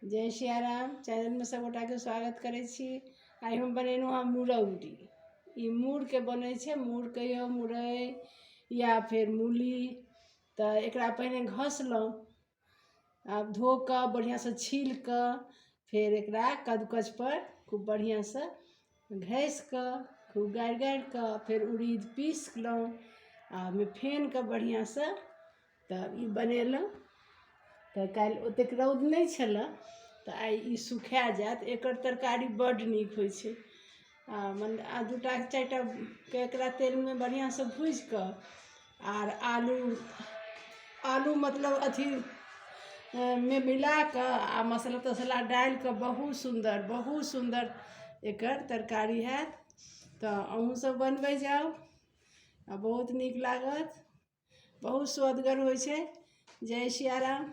जय सियाराम। चैनलमे सभगोटाके स्वागत करै छी। आइ हम बनेलहुँ हँ मुरौरी। ई मूरके बनै छै, मूर कहियौ मुरइ या फेर मूली। तऽ एकरा पहिने घसलहुँ, आब धो कऽ बढ़िआँसँ छील कऽ फेर एकरा कद्दूकसपर खूब बढ़िआँसँ घसि कऽ खूब गारि गारि कऽ फेर उड़ीद पीसलहुँ आ ओहिमे फेन कऽ बढ़िआँसँ तऽ ई बनेलहुँ। तऽ काल्हि ओतेक रौद नहि छलए, तऽ आइ ई सुखा जायत। एकर तरकारी बड्ड नीक होइ छै। आ मने आ दूटा चारिटाके एकरा तेलमे बढ़िआँसँ भूजि कऽ आर आलू आलू मतलब अथी मे मिला कऽ आ मसल्ला तसल्ला डालि कऽ बहुत सुन्दर बहुत सुन्दर एकर तरकारी हैत। तऽ अहूँसभ बनबै जाउ आ बहुत नीक लागत, बहुत स्वदगर होइ छै। जय सियाराम।